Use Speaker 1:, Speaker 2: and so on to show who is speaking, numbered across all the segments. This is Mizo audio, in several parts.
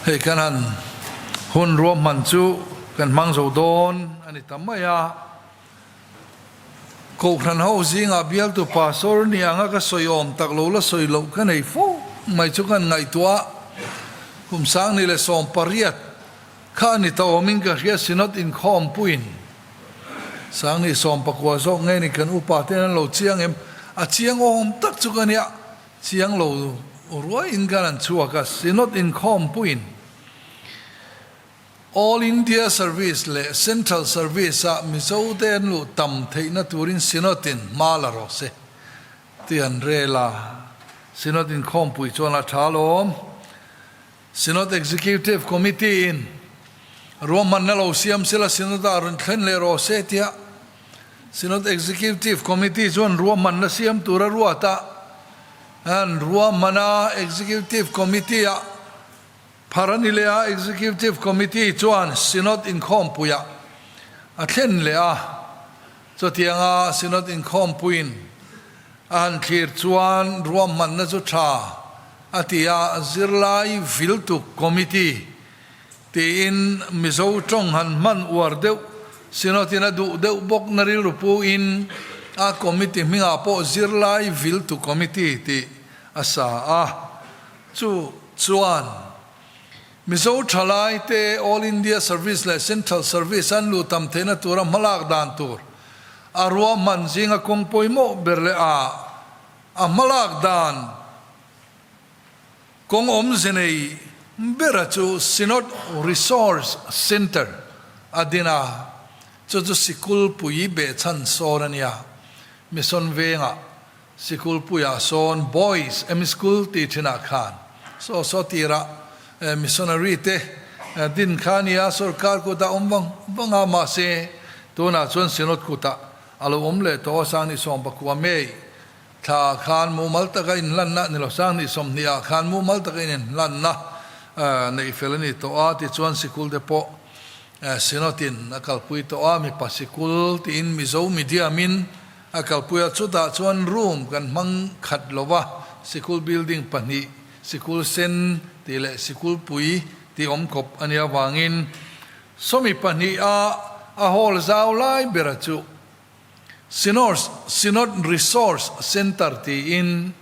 Speaker 1: Hei kan han hun ruahman chu kan hmang zo dawn a ni ta mai a. Kohhran ho zingah bialtu pastor ni anga ka sawi awm tak lo la sawi loh ka nei fo mai chu kan ngaihtuah kum 2018 kha a ni ta awmin ka hria Synod inkhawmpuiin 2019 zawk nge ni kan upa ten an lo chiang em? A chiang awm tak chu ka nia chiang lo ruaiin kan han chhuak a Synod inkhawmpuiin All India Service leh Central Service ah Mizo te an luh tam theihna turin Synod in hma la rawh se tih an rel a. Synod inkhawmpui chuan a tha alawm. Synod Executive Committee in ruahmanna lo siam sela Synod ah rawn thlen leh rawh se tia Synod Executive Committee chuan ruahmanna siam tur a ruat a. An ruahmana Executive Committee ah Phar a ni leh a, Executive Committee chuan Synod inkhawmpuiah a thlen leh a. Chutianga Synod inkhawmpuiin a han thlir chuan ruahmanna chu tha a ti a, Zirlai Viltuk Committee tiin Mizo tawng han hman uar deuh Synod-in a duh deuh bawk na rilru puin a committee hmingah pawh Zirlai Viltu Committee tih a sa a. Chu chuan Mizo thalai te All India Service leh Central Service an luh tam theihna tura hmalak dan tur a ruahman zinga kawng pawimawh ber leh a a hmalak dan kawng awmze nei bera chu Synod Resource Centre a din a, chu chu sikul pui behchhan sawn a nia. Mission Vengah Sikulpuiah sawn Boys emi School tih thinah khan saw saw tirah missionary te din kha a ni a, sorkar kutah awm vang vang a, mahse tunah chuan Synod kutah a lo awm leh tawh a, 2019 May thla ah khan mumal taka inhlanna ni lo, 2020 ah khan mumal taka inhlanna neih fel a ni tawh a, tichuan sikul te pawh Synod in a kalpui tawh a, mipa sikul tiin Mizo medium in A kalpui a, chutah chuan room kan hmang khat lo va, sikul building pahnih, sikul sen tih leh sikul pui tih awm khawp a nih avangin sawmi pahnih a a hall zau lai bera chu Synod Synod Resource Centre tiin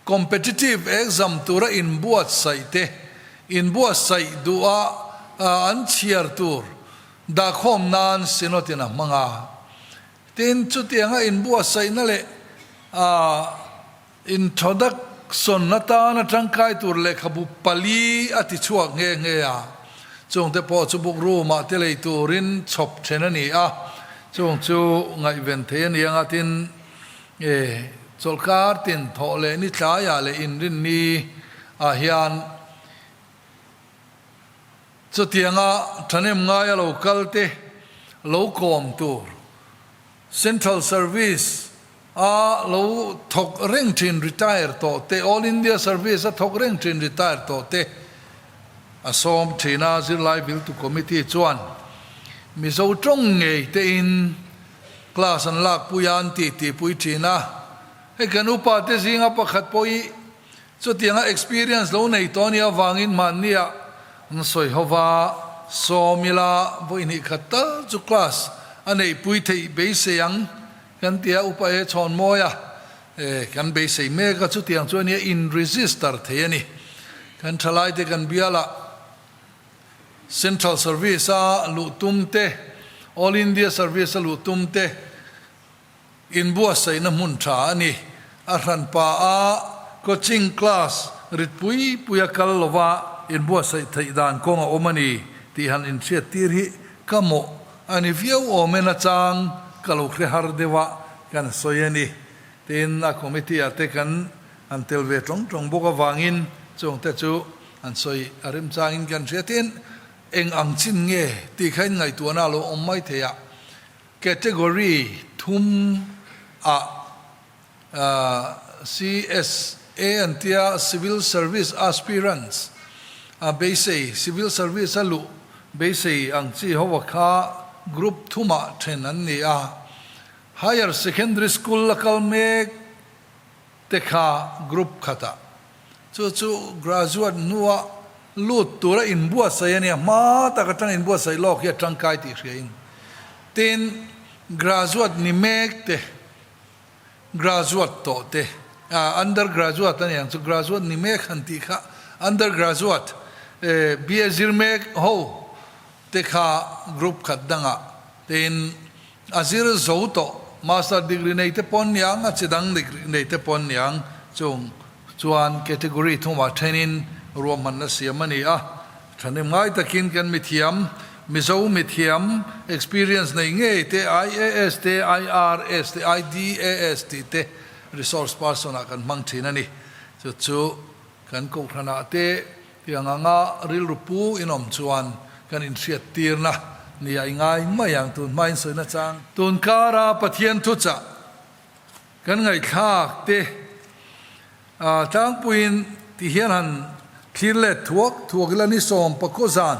Speaker 1: competitive exam tura inbuatsaih te inbuatsaih duha an chhiar tur dahkhawm nan Synod in a hmang a. Tin, chutianga inbuatsaihna leh introduction atana tangkai tur lehkhabu pali a ti chhuak nghe nghe a. Chungte pawh chu book room-ah te lei turin chhawp then a ni a, chung chu ngaihven thei a ni anga tin, chawlhkar tin thawh leh ni tlaiah leh inrinni ah hian Chutianga thahnem ngaia lo kal te lo kawm tur Central Service a lo thawk reng thin retire tawh te, All India Service a thawk reng thin retire tawh te a sawm thin a, Zirlai Viltu Committee chuan Mizo tawng ngei te in class an lakpui a an titipui thin a, hei kan upa te zinga pakhat pawh hi Chutianga experience lo nei tawh ania avangin mahnia an sawi ho va, sawmila vawi hnih khat tal chu class a neihpui theih beisei ang kan ti a, upa e chhawn mawi a, e kan beisei mek a, chutiang chu ania in register thei a ni. Kan thalaite kan bialah Central Service a luh tum te, All India Service a luh tum te, Inbuatsaihna hmun tha a ni. A hranpa a coaching class rit pui pui a kal lova inbuatsaih theih dan kawng a awm a ni tih han inhriat tir hi ka mawh a ni viau awm e nachang ka lo hre har deuh a kan sawi a ni. Tin, a committee ah te kan han tel ve tawng tawng bawk avangin chung te chu an sawi a remchangin kan hria. Tin, eng ang chin nge tih kha in ngaihtuahna a lo awm mai thei a. Category thum ah CSA an tia Civil Service Aspirants a beisei, Civil Service a luh beisei ang chi ho a kha group thum ah then an ni a. Higher Secondary School a kal mek te kha group khat ah, chu chu graduate hnuah. lut tura inbuatsaih a nia, hma tak atanga inbuatsaih lawk hi a tangkai tih hria in. Tin, graduate ni mek te, graduate tawh te, ah undergraduate a niang chu, graduate ni mek han tih kha undergraduate, BA zir mek ho te kha group khat dangah tin a zir zo tawh, master degree nei te pawh an niang, a chi dang degree nei te pawh an niang chung chuan category thumah thenin ruahmanna siam a ni a. Thahnem ngai takin kan mithiam, Mizo mithiam, experience nei ngei te, IAS te, IRS te, IDAS tih te resource person ah kan hmang thin a ni. Chu chu kan kohhranah te tiang anga rilru pu inawm chuan kan inhriat tirna nia i ngai mai ang tun hmain sawina chang. Tun kara Pathian thuchah Kan ngaihthlak te tlangpuiin ti hian han thlir let thuak thuak ila ni sawmpakaw zan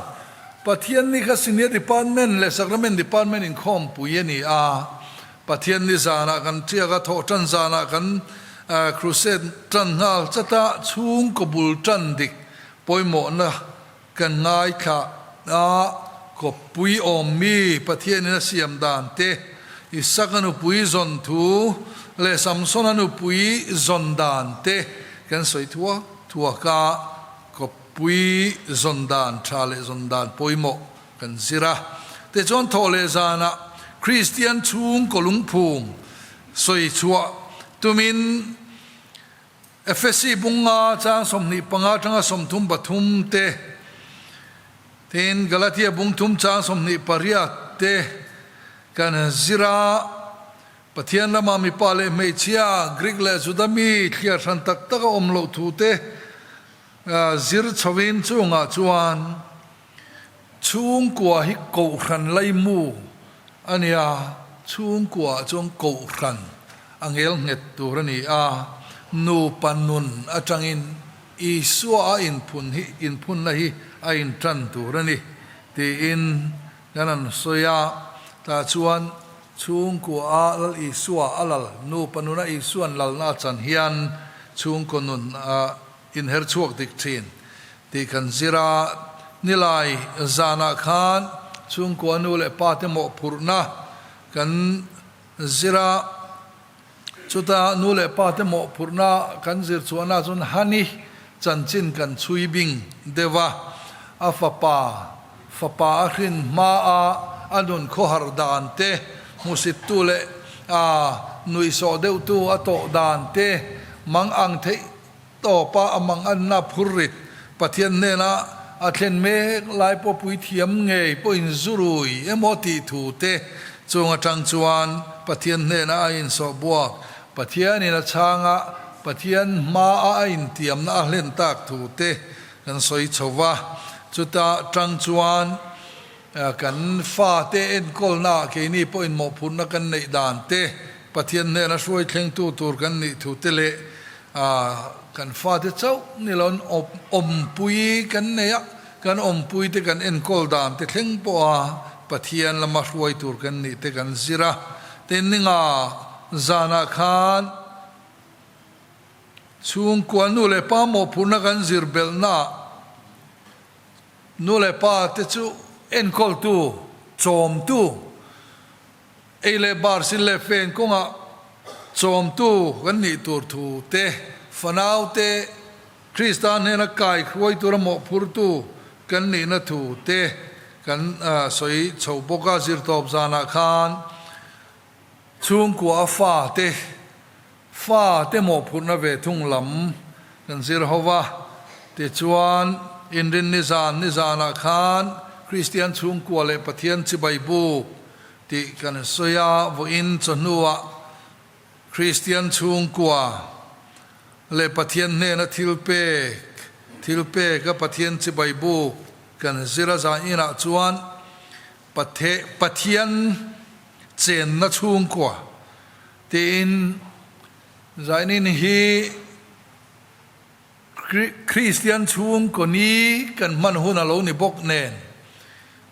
Speaker 1: Pathian ni kha Senior Department leh Sacrament Department inkhawmpui a ni a, Pathian ni zanah kan tiak a, thawhtan zanah kan crusade tan nghal chat a, chhungkaw bul tan dik pawimawhna Kan ngaithla a, kawppui awm mi Pathianin a siam dan te, Isaka nupui zawn thu leh Samsona nupui zawn dan te kan sawi thuak thuak a, kawppui zawn dan tha leh zawn dan pawimawh kan zir a. Tichuan thawh leh zanah Kristian chhungkaw lungphum sawi chhuah tumin, Efesi bunga chang 25 atanga 33 te, tin Galatia bung thum chang 28 te kan zir a. Pathian lama mipa leh hmeichhia, Greek leh Juda mi thliar hran tak tak a awm loh thu te zir chhoin chungah chuan chhungkua hi kohhran laimu a nia, chhungkuaah chuan kohhran A ngel nghet tur a ni a, nupa nun atangin Isua a inphun hi inphunna hi a intan tur a ni tiin kan han sawi a. Tah chuan chhungkua a Lal Isua a lal, nupa nuna Isua'n lalna a chan hian chhungkaw nun a inher chhuak dik thin tih kan zir a. Nilai zanah khan chhungkua nu leh pa te mawhphurhna kan Zira, Chuta nu leh pa te mawhphurhna kan zir chuahna chuan Hani chanchin kan chhui bing deuh a, a fapa, fapa a hrin hma a a nun khawhar dan te, hmusittu leh a nuihsawh deuhtu a tawh dan te, mang ang theih tawpa a mang anna phurrit Pathian hnena a thlen mek lai pawh puithiam ngei pawhin zurui emaw tih thu te chung atang chuan Pathian hnena a insawh buak, Pathianin a chhanga Pathian hmaa a intiamna a hlen tak thu te kan sawi chho va, chuta tang chuan Kan fate enkawlnaah keini pawhin mawhphurhna kan neih dan te, Pathian hnena hruai thlengtu tur kan nih thu te leh kan fate chauh ni loin awmpui kan nei a, kan awmpui te kan enkawl dan te thleng pawha Pathian lama hruai tur kan nih te kan zir a. Tin, ninga zanah khan chhungkua nu leh pa mawhphurhna kan zir belhnaah, Nu leh pa te chu enkawltu, chawmtu, ei leh bar sin leh fen kawngah chawmtu kan nih tur thu te, fanau te Krista hnena kai hruai tura mawhphurtu kan nihna thu te kan sawi chho bawk a. Zirtawp zanah khan chhungkua a fa te Fa te mawhphurhna ve thung lam kan zir ho va, tichuan inrin nizan nizanah khan Kristian chhungkua leh Pathian chibai buk tih kan sawi a, vawiin chawhnuah Kristian chhungkua leh Pathian hnena thil pek thil pek a Pathian chibai buk kan zir a, zan inah chuan Pathian chenna chhungkua Tiin Zainin hi Kristian chhungkaw ni kan hman hun a lo ni bawk nen,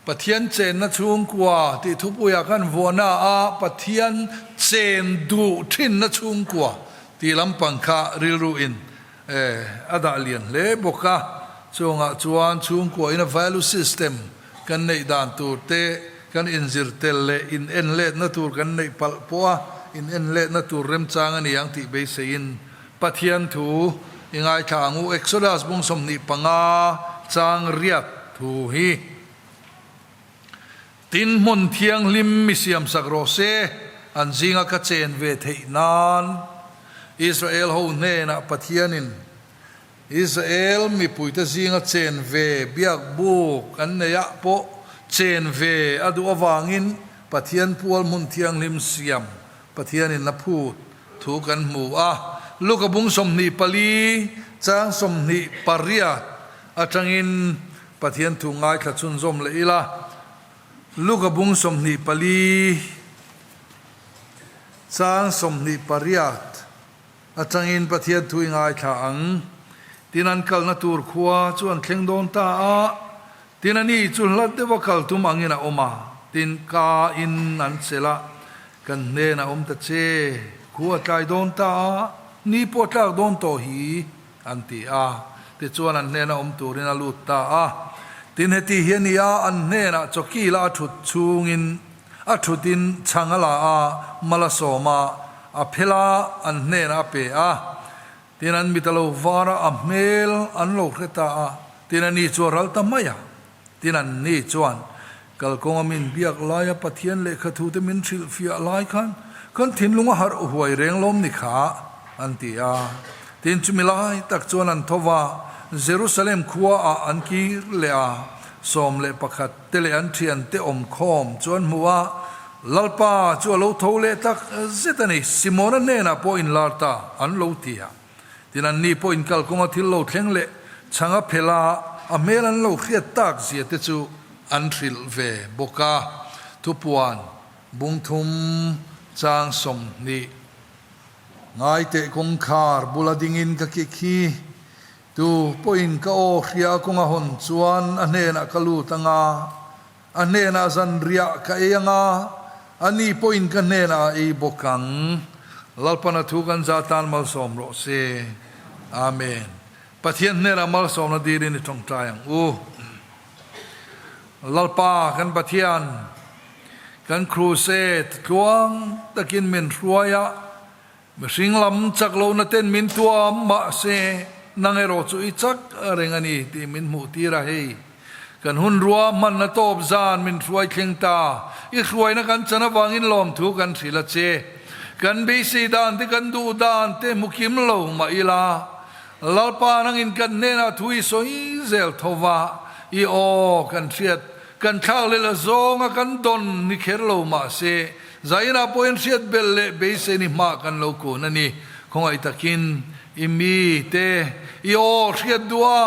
Speaker 1: Pathian chenna chhungkua tih thupuiah khan vuahna a Pathian chen duh thinna chhungkua tih lampang kha rilru in a dah lian hle bawk a. Chungah chuan chhungkua ina value system kan neih dan tur te, kan inzir tel leh in en letna tur kan neih palh pawh a in en letna tur remchang a ni ang tih beiseiin Pathian thu i ngaithla ang u. Exodus bung 25 chang riat thu hi. Tin hmun thianghlim mi siamsak rawh se, an zinga ka chen ve theih nan. Israel ho hnenah Pathianin Israel mipuite zinga chen ve biak buk an nei ah pawh chen ve a duh avangin Pathian pual hmun thianghlim siam Pathianin a phut thu kan hmu a. Luka bung 24 chang 28 atangin Pathian thu ngaithla chhunzawm leh ila. Luka bung 24 chang 28 atangin Pathian thu i ngaithla ang. Tin an kalna tur khua chu an thleng dawn ta a, tin a ni chu hlat deuha kal tum angin a awm a, tin ka in an chelh a, Kan hnenah awm ta che, khua a tlai dawn ta a, ni pawh a tlak dawn tawh hi, an ti a. Tichuan an hnena awm turin a lut ta a. Tin heti hi a ni a, an hnenah chawkila a thut chhungin a thutin chhang a la a, mal a sawm a, a phel a, an hnenah a pe a. Tin an mit a lo var a, a hmel an lo hre ta a, tin a ni chu a ral ta mai a. Tin an ni chuan, Kalkawnga min biak laia Pathian lehkhathute min hrilhfiah lai khan kan thinlung a harh huai reng lawm ni kha, an ti a. Tin chumi lai tak chuan an tho va, Jerusalem khuaah an kir leh a, 11 te leh an thiante awmkhawm chu an hmu a, Lalpa chu a lo tho leh tak zet a ni, Simona hnenah pawh inlar ta, an lo ti a. Tin anni pawh inkalkawnga thil lo thleng leh chhang a phel a, a hmel an lo hriat tak zia te chu an hrilh ve bawk a. Thupuan bungthum chang 20 Ngaiteh kawngkhar bula dingin ka kik hi, tu pawhin ka aw hria kawnga hawn chuan a hnenah ka lut anga, A hnenah zanriah ka ei anga, a ni pawhin ka hnenah a ei bawk ang. Lalpan a thu kan za tan malsawm rawh se. Amen. Pathian hnenah malsawmna dilin i tawngtai ang u. Lalpa kan Pathian, kan crusade tluang takin min hruai a, Mihring lam chak lohna ten min tuam mahse nang erawh chu i chak reng a ni tih min hmuh tir a hei. Kan hun rua hmanna tawp zan min hruai thleng ta. I hruaina kan chan avangin lawmthu kan hrilh a che. Kan beisei dan te kan duh dan te hmu kim lo mah ila Lalpa nangin kan hnenah thu i sawi zel tho va, i aw kan hriat Kan thlak leh la zawnga kan dawn ni kher lo mahse, zainah pawhin hriat belh leh beisei ni hma kan lo kun a ni. Khawngaih takin i mi te i aw hriat duh a,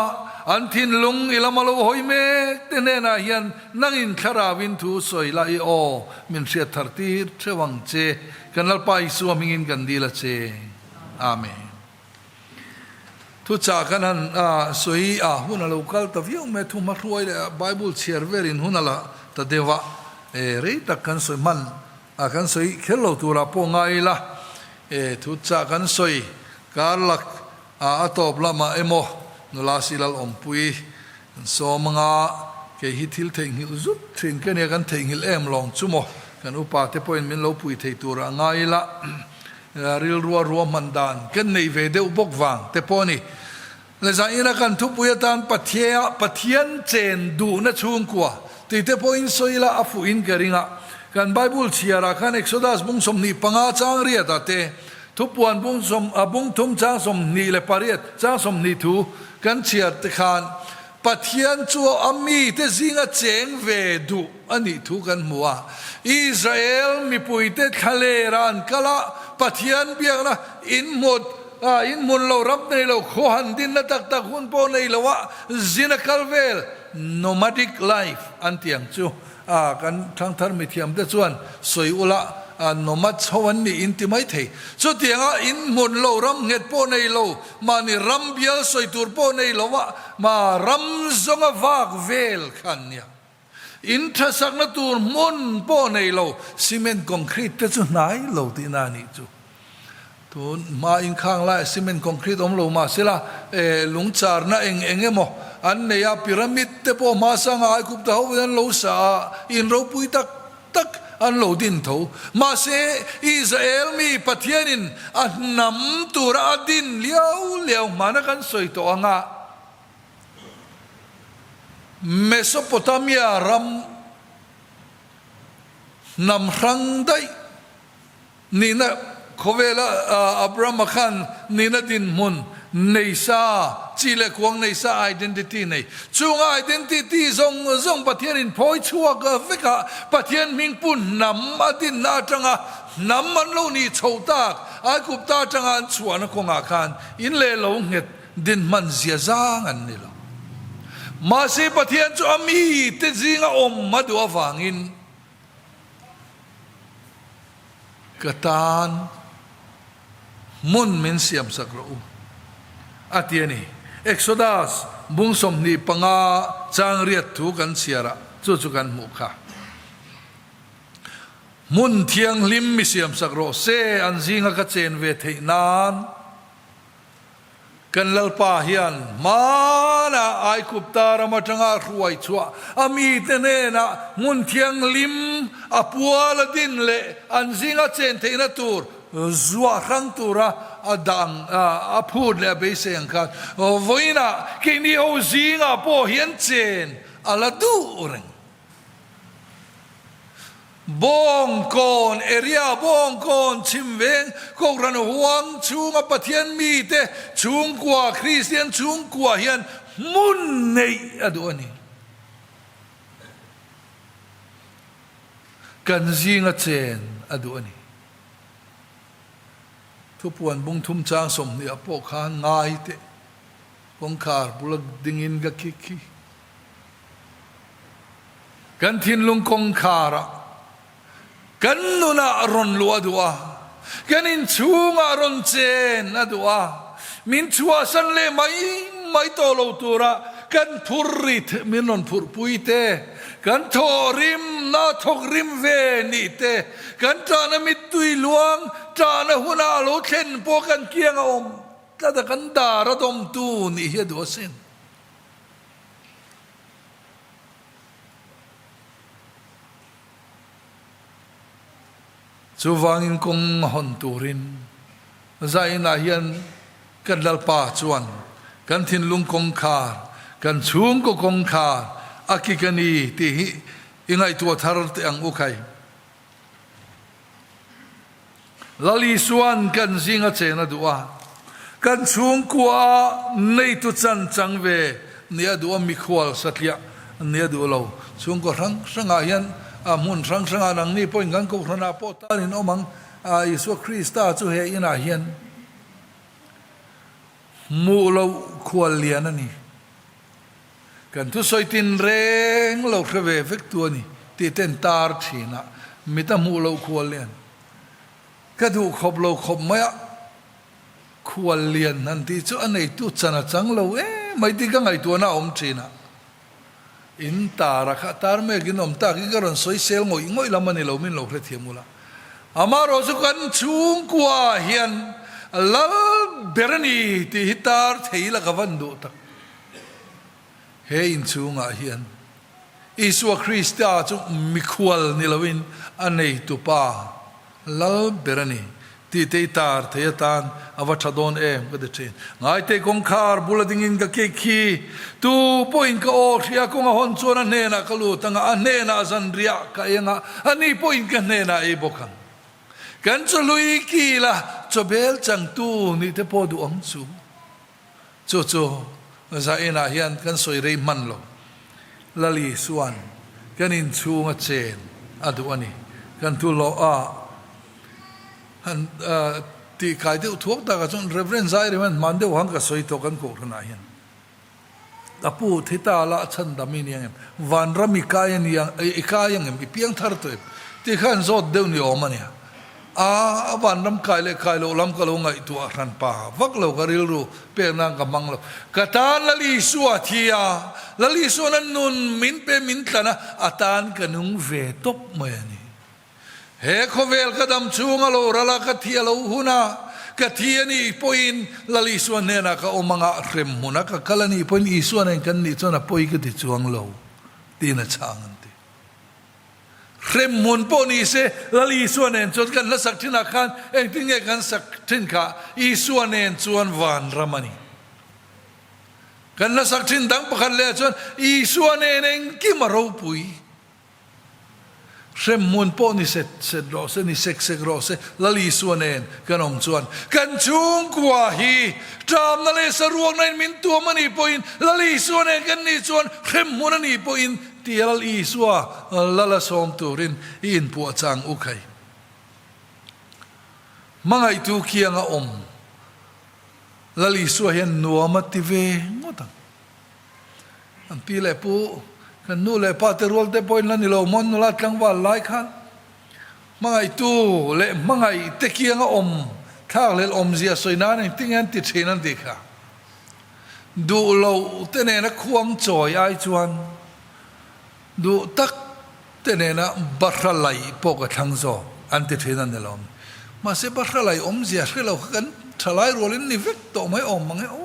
Speaker 1: an thinlung i lama lo hawi mek te hnenah hian nangin thlarauin thu sawi la i aw min hriat thar tir theuh ang che. Kan Lalpa Isua hmingin kan dil a che. Amen. Thuchah kan han sawi a, hun a lo kal ta viau mai a, thu hmahruai leh Bible chhiar velin hun a la ta deuh a, rei tak kan sawi hman a, kan sawi kher lo turah pawh ngai ila, thuchah kan sawi kar lak a tawp lamah emaw nula silal awmpui kan sawm anga, kei hi thil theihnghilh zut thin ka nia, kan theihnghilh em lawng chu maw, kan upa te pawhin min lo pui thei turah ngai ila. Rilrua ruahman dan kan neih ve deuh bawk vang te pawh a ni. Lehzah ina kan thupui atan Pathia Pathian chen duhna chhungkua tih te pawhin sawi ila a fuhin ka ring a. Kan Bible chhiarah khan Exodus bung 25 chang riatah te, Thupuan bung sawm bung thum chang 28 chang 20 thu kan chhiar te khan Pathian chu a mite zinga cheng ve duh a nih thu kan hmu a. Israel mipuite thlalera an kal a, Pathian biakna inhmut inhmun lo ram nei lo, khaw han dinna tak tak hun pawh nei lo a, zin a kal vel, nomadic life, an ti ang chu. A, kan thangthar mithiamte chuan sawi ula, nomads ho an nih in ti mai thei. Chutianga in hmun lo ram nghet pawh nei lo, mahni ram bial sawi tur pawh nei lo a, ma ram zawnga vak vel kha an nia. In thasakna tur hmun pawh nei lo, cement concrete te chu hnai lo tihna a nih chu. Tun hma inkhang lai cement concrete awm lo mah sela lung charna eng eng emaw an nei a, pyramid te pawh hma sanga Aigupta ho in an lo sa a, in ropui tak tak an lo din tho. Mahse Israel mi Pathianin a hnam tura a din liau liau hmana kan sawi tawh anga Mesopotamia ram hnam hrang daih Nihna khawvela Abrahama khan nihna dinhmun nei sa, chi leh kuang nei sa identity nei. Chunga identity zawng zawng Pathianin phawi chhuak vek a, Pathian hmingpu hnam a dinna atanga hnam an lo nih chhoh tak Aigupta atanga an chhuahna kawngah khan in leh lo nghet dinhman zia zang an ni lo. Mahse Pathian chu a mite zinga awm a duh avangin, Ka tan hmun min siam sak rawh u, a ti a ni. Exodus bung 25 chang riat thu kan chhiar a, chu chu kan hmuh kha. Hmun thianghlim mi siam sak rawh se, an zinga ka chen ve theih nan. Kan Lalpa hian hmanah Aigupta ram atanga a hruai chhuah a mite hnenah hmun thianghlim a pual a din leh an zinga chen theihna tur zuah hrang tura a dah ang a phut leh a beisei ang khan vawiinah keini ho zingah pawh hian chen a la duh reng. Bawngkawn area Bawngkawn chhim veng Kohhran huang chhunga Pathian mite chhungkua Kristian chhungkua hian hmun neih a duh a ni. Kan zinga chen a duh a ni. Thupuan bung thum chang 20 ah pawh khan ngai teh kawngkhar bula dingin ka khi khi. Kan thinlung kawngkhar ah kan nun ah rawn luh a duh a, kan inchhung ah rawn chen a duh a, min chhuahsan leh mai mai tawh lo tura kan phur rit min rawn phurhpui te, kan thawh rimna thawk rim ve nih te, kan ṭahna mittui luang ṭahna hunah a lo thlen pawh kan kiang a awm tlat a, kan dar a dawmtu nih hi a duh asin. Chuvangin kawng a hawn turin Zainah hian kan Lalpa chuan kan thinlung kawngkhar, kan chhungkaw kawngkhar a kik a ni tih hi i ngaihtuah thar teh ang u khai. Lal Isua'n kan zinga chen a duh a, kan chhungkua neitu chan chang ve nih a duh a, mikhual satliah nih a duh lo. Chhungkaw hrang hrangah hian hmun hrang hrangah nangni pawhin kan kohhranah pawh tan in awm ang. Isua Krista chu he inah hian hmuh loh khual lian a ni. Kan thusawi tinreng lo hre ve vek tu a ni tih ten tar thin a, mit a hmuh loh khual lian ka duh khawp lo khawp mai a, khual lian han tih chu a neitu chan a chang lo em mai tih ka ngaihtuahna a awm thin a, in tar a kha tar mek in awm tak hi ka rawn sawi sel ngawih ngawih lam a ni lo min lo hrethiam ula. Amaherawh chu kan chhungkua hian lal ber a ni tih hi tar thei la ka van duh tak. He inchhungah hian Isua Krista chu mikhual ni loin a neitu Pa, Lal ber a ni tih te i tar thei atan a va tha dawn em ka ti thin. Ngaite kawngkhar bula dingin ka kik hi tu pawhin ka aw hria kawng a hawn chuan a hnenah ka lut anga a hnenah zanriah ka ei anga ani pawhin ka hnenah ei bawk ang. Kan chawhlui kila chawbel changtu nih te pawh duh ang chu. Chu chu Zainah hian kan sawi rei hman lo. Lal Isua'n kan inchhunga chen a duh a ni. Kan thu hlawh a han tih kai deuh thuak takah chuan Rev. Zairem hian hman deuh han ka sawi tawh kan kohhranah hian. A pu thi ta la chhan dam i ni ang em? Vanram i kai a ni ang, i kai ang em? I piang thar tawh em? Tih kha an zawt deuh ni awm a nia. A, a vanram kai leh kai loh lam ka lo ngaihtuah hran pa vak lo, ka rilru pek nan ka hmang lo. Ka tan Lal Isua a thi a, Lal Isua'n a nun min pe min tlan a, a tan ka nung ve tawp mai a ni. He khawvel ka dam chhung a lo ral a, ka thi a lo hun a. Ka thi a nih pawhin Lal Isua hnenah ka awm anga hrem hmuna ka kal a nih pawhin Isua nen kan nih chuan a pawi ka ti chuang lo tiin a chhang an ti. Hrem hmun pawh ni se Lal Isua nen chuan kan hla sak thinah khan engtin nge kan sak thin kha Isua nen chuan vanram a ni. Kan hla sak thin dang pakhat leh ah chuan Isua nen engkim a ropui. Hremhmun pawh ni set set rawh se, ni sek sek rawh se, Lal Isua nen kan awm chuan kan chhungkua hi ṭamna leh saruakna in min tuam a nih pawhin Lal Isua nen kan nih chuan hremhmun a nih pawhin tia Lal Isua lal a sawm turin i inpuah chang u khai. Hmangaihtu kianga awm Lal Isua hian nuam a ti ve ngawt ang. An pi leh pu, kan nu leh pa te rual te pawhin la ni lo maw nula tlangval lai khan hmangaihtu leh hmangaih te kianga awm thlakhlelh awmzia sawi nan engtin nge an ti thin an tih kha. Duh loh te nena khuang chawi ai chuan duh tak te nena bahra laih pawh ka thlang zawk an ti thin a ni lo. Mahse bahra laih awmzia hre lo kha kan thalai rualin ni vek tawh mai awm mang e aw.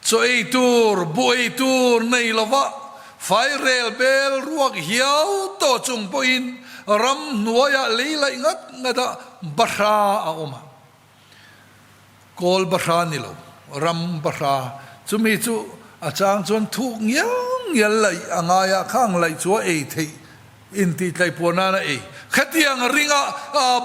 Speaker 1: Chaw ei tur, buh ei tur nei lova fairel bel ruak hiau tawh chung pawhin ram hnuaiah lei laih ngat ngatah bahra a awm a. Kawl bahra ni lo, ram bahra. Chumi chu a chang chuan thuk ngial ngial laih a ngai a, khang laih chu a ei theih Intihtlaipuar nan a ei. Khatiang ringa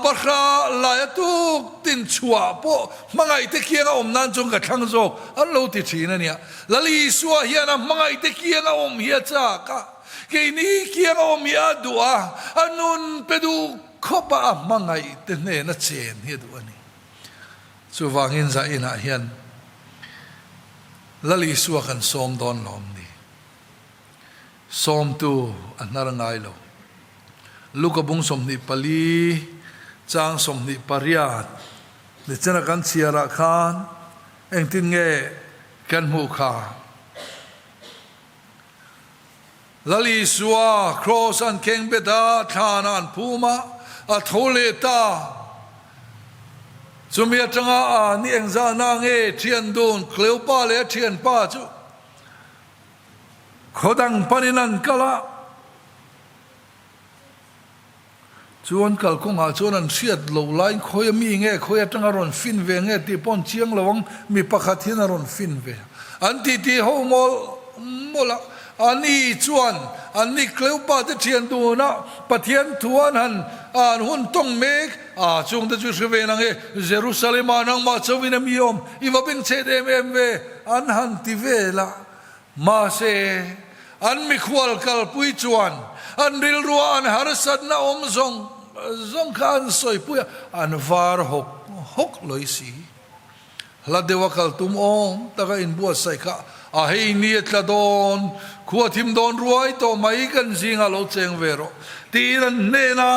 Speaker 1: bahra lai a tuk tin chhuah pawh hmangaihte kianga awm nan chuan ka thlang zawk an lo ti thin a nia. Lal Isua hian a hmangaihte kianga awm hi a chak a, keini kianga awm hi a duh a, a nun pe duh khawp a a hmangaihte hnena chen hi a duh a ni. Chuvangin zainah hian Lal Isua kan sawm dawn lawm ni. Sawmtu a hnar ngai lo. Luka bung 24 chang 28 nichina kan chhiarah khan engtin nge kan hmuh kha? Lal Isua kraws an keng bet a, thlanah an phum a, a tho leh ta. Chumi atanga a ni engzahna nge thian dun Cleopa leh a thianpa chu Khaw dang panin an kal a, chu an kal kawngah chuan an hriat loh laiin khawi a mi nge, khawi atanga rawn fin ve nge tih pawh an chiang lo ang, mi pakhat hian a rawn fin ve a. An titi ho mawlh mawlh a, ani chuan an ni Cleopa te thian duna Pathian thu an han an hun tawng mek a, chungte chu hre ve nang e, Jerusalem-ah nangmah chauhin a mi awm, i va bengchhet em em ve, an han ti vel a. Mahse, an mikhual kalpui chuan an rilrua an harsatna awm zawng zawng kha an sawipui a, an var hawk hawk lawi si. Hla deuha kal tum awm taka inbuatsaih kha a hei ni a tla dawn, khua thim dawn ruai tawh mai kan zingah lo cheng ve rawh tiin an hnena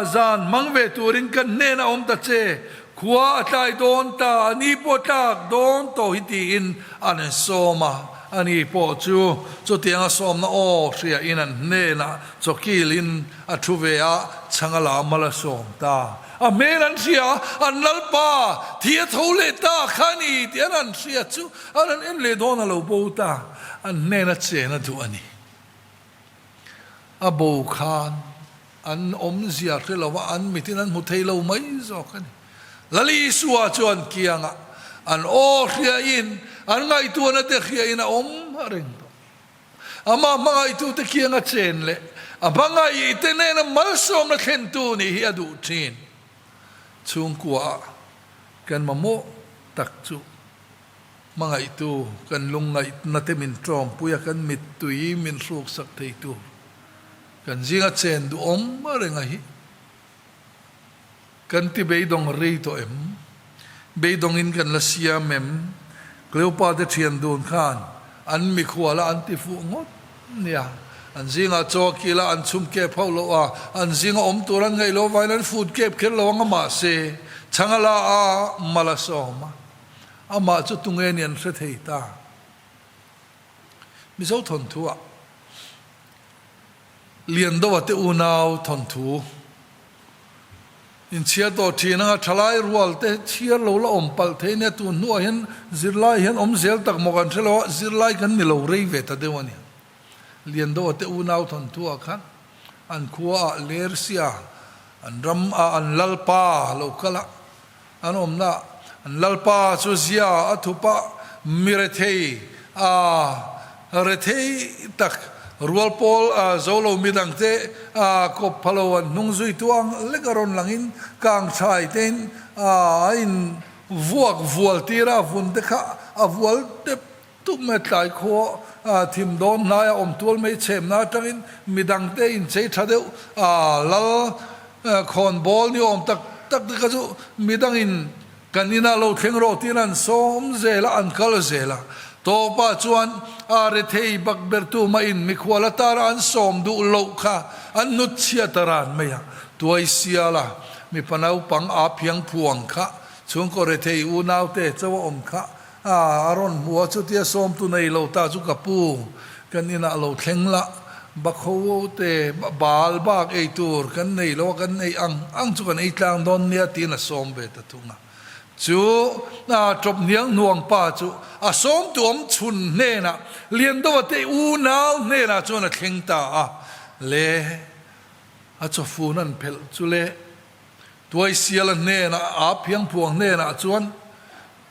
Speaker 1: zan hmang ve turin kan hnena awm ta che. Khua a tlai dawn ta, a ni pawh a tlak dawn tawh hi tiin an sawm a, a ni pawh chu chutianga sawmna aw hriain an hnenah chawkilin a thu ve a, chhang a la mal a sawm ta. A hmel an hria a, an Lalpa thi a tho leh ta kha a ni tih an han hria chu an han en leh dawn a lo bo ta, an hnena chen a duh a ni. A bo khan An awmzia hre lo a, an mitin an hmu thei lo mai zawk a ni. Lal Isua chuan kiangah an aw hriain, an ngaihtuahna te hriain a awm reng tawh. Amah hmangaihtute kianga chen leh a hmangaihte nena malsawmna thlentu nih hi a duh thin. Chhungkuaah kan mamawh tak chu hmangaihtu, kan lungngaihna te min tawmpui a, kan mittui min hruksak theitu Kan zinga chen duhawm reng a hi kan ti beidawng rei tawh em? Beidawngin kan la siam em? Cleopa te thian dun khan an mikhual a an ti fuh ngawt nia. An zingah chaw a kil a, an chhum kep hauh loh a, an zinga awm tur an ngaih loh avangin an fut kep kher lo ang a mahse chhang a la a, mal a sawm a, amah chu tunge ni an hre thei ta. Mizo thawnthu ah Liandoa te unau thawnthu. Inchhiar tawh thin anga thalai rual te chhiar lo la awm palh thei nia tun hnuah hian zirlai hian awm zel tak maw kan hre lo a, zirlai kan ni lo rei ve ta deuh a ni. Liandoa te unau thawnthuah khan an khua ah Lersia an ram ah an lalpa lo kal a, an awmna ah an lalpa chu zia a thup a, mi rethei a rethei tak rual pawl zo lo midang te kawp pha lo an hnung zui tu ang lek a rawn langin kang chhai tein a in vuak vual tir a, vun te kha a vual tep Tuk mai tlai khaw thim dawn hnaia awm tual mai chhemna atangin midangte inchei tha deuh lal khawnbawl ni awm tak tak te kha chu midangin kan inah lo thleng rawh tiin an sawm zel a, an kal zel a. Tawpah chuan a rethei bak bertu mahin mikhual atara an sawm duh loh kha an hnut chhiat a ran mai a. Tuaisiala mipa naupang aa phiang phuang kha chhungkaw rethei unaute chauh a awm kha A, a rawn hmu a, chutia sawmtu nei lo ta chu ka pu, kan inah lo thleng la, bakho te bal bak ei tur kan nei lo a, kan ei ang ang chu kan ei tlang dawn nia tiin a sawm ve ta thung a. Chu a tawp hniang hnuang pa chu a sawmtu awm chhun hnenah, Liandova te unau hnenah chuan a thleng ta a, le a chawfun an phelh chu le Tuaisiala hnenah a phiangphuang hnenah chuan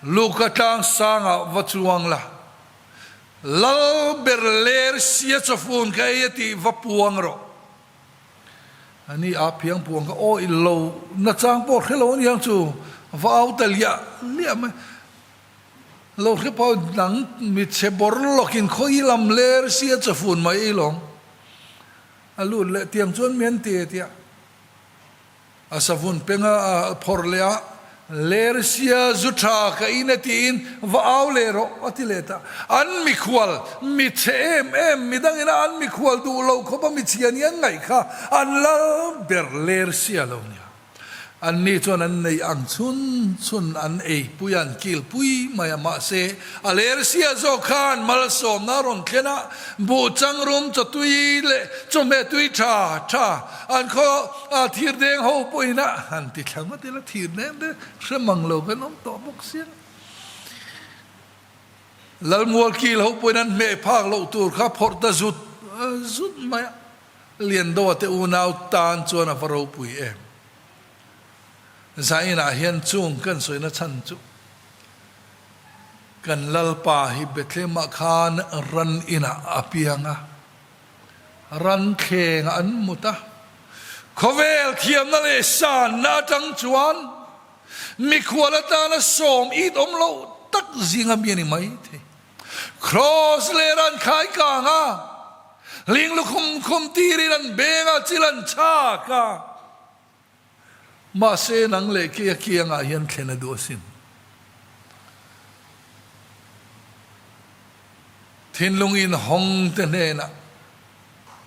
Speaker 1: Luka tlang sangah va chuang la, Lal ber ler sia chawfun ka ei a tih va puang rawh. A ni a phiangphuang ka awih lo nachang pawh hre lo aniang chu va au ta liah liah mai. Lo hre pawh nang mitchhe bawr lawkin khawi lam ler sia chawfun mai ei lawng. A lut leh tiang chuan mi an ti e tia. A savun penga a phawrh leh a, Lersia zu tha ka in e tiin va au leh rawh a ti leh ta. An mikhual, mi chhe em em, midang ina an mikhual duh loh khawp a michhia ni an ngaih kha an lal ber Lersia lo nia. Anni chuan an nei ang chhun chhun an ei pui a, an kil pui mai a, mahse a Lersia zawk khan malsawmna a rawn thlen a, buh changrum chawtui leh chawhmeh tui tha tha An khaw a thir deng ho pawhin a han ti thla ngawt ila, thir deng te hre mang lo kan awm tawh bawk sia. Lalmual kil ho pawhin an hmeh phak loh tur kha phawrh ta zut zut mai a, Liandoa te unau tan chuan a va ropui em. Zainah hian chung kan sawina chhan chu kan Lalpa hi Bethlehem-ah khan ran inah a piang a. Ran thleng an mut a. Khawvel thiamna leh sanna atang chuan mikhual atana sawm it awm loh tak zinga mi a ni mai thei. Kraws leh ran khai kang a, hling lukhum khum tirin an beng a, chil an chhak a. Mahse nang leh kei a kiangah hian thlen a duh asin. Thinlung inhawng te hnenah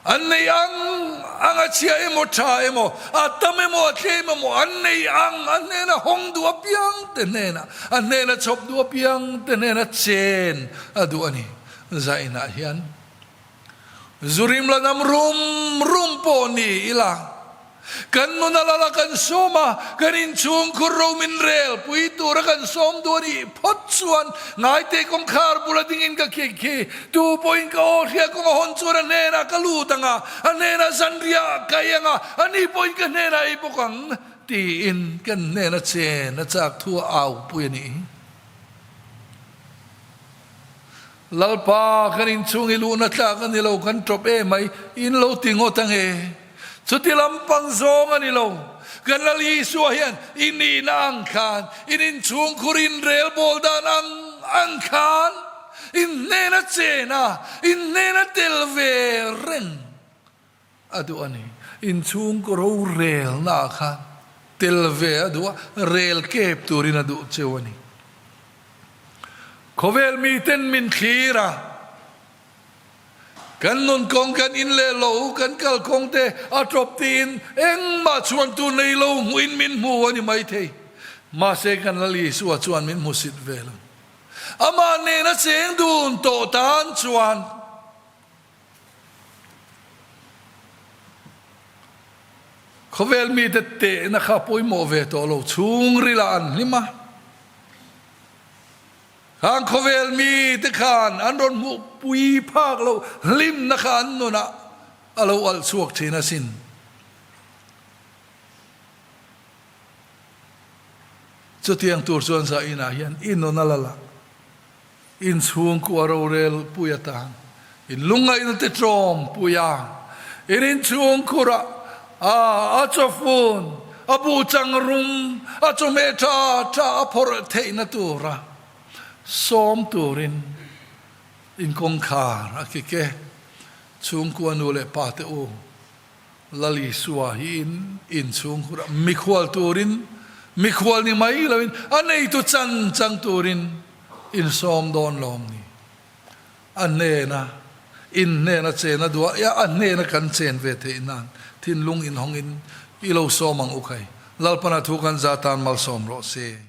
Speaker 1: an nei ang ang a chhia emaw tha emaw, a tam emaw a tlem emaw an nei ang a hnena hawng duh apiang te hnenah, a hnena chhawp duh apiang te hnena chen a duh a ni. Zainah hian Zurim la nam rum rum pawh ni ila, kan nun a lal a kan sawm a, kan inchhung khur ro min rel pui tura kan sawm duh a nih phawt chuan ngaite kawngkhar bula dingin ka khik khi tu pawhin ka aw hria kawng a hawn chuan a hnenah ka lut ang a, a hnenah zanriah ka ei ang a, ani pawhin ka hnenah ei bawk ang tiin kan hnena chen a chak thu a aupui a nih hi. Lalpa, kan inchhung i luhna tlak a ni lo, kan tawp e mai, in lo ti ngawt ange. Chuti lampang zawng a ni lo. Kan Lal Isua hian i nihna ang khan, in inchhung khur in relbawl dan ang ang khan, in hnena chen a, in hnena tel ve reng a duh a ni. Inchhungkaw rorelna ah khan tel ve a duh a, rel kep turin a duh cheu a ni. Khawvel miten min thlir a, kan nun kawng kan in leh lo, kan kal kawng te a tawp tiin engmah chhuantu nei lo hmuhin min hmu a ni maithei. Mahse kan Lal Isua chuan min hmusit ve lo. Amah nena cheng dun tawh tan chuan Khawvel mite tehna kha pawimawh ve tawh lo, chhungrilah an hlim a. Khang khawvel mite khan an rawn hmuh pui phak lo, hlimna kha an nunah a lo alh chhuak thin asin. Chutiang tur chuan za inah hian i nun a la la, inchhungkua rorel pui atan, in lungngaihna te tlawm pui a, in inchhungkhurah a a chawfun, a bu chang rum, a chawhmeh tha tha a phawrh theihna tura sawm turin in kawngkhar a kik e. Chhungkua nu leh pa te u, Lal Isua hi in inchhungkhurah mikhual turin, mikhual ni mai loin a neitu chan chang turin in sawm dawn lawm ni. A hnena in hnena chen a duah a, a hnena kan chen ve theih nan thinlung inhawngin i lo sawm ang u khai. Lalpana thu kan za tan malsawm rawh se.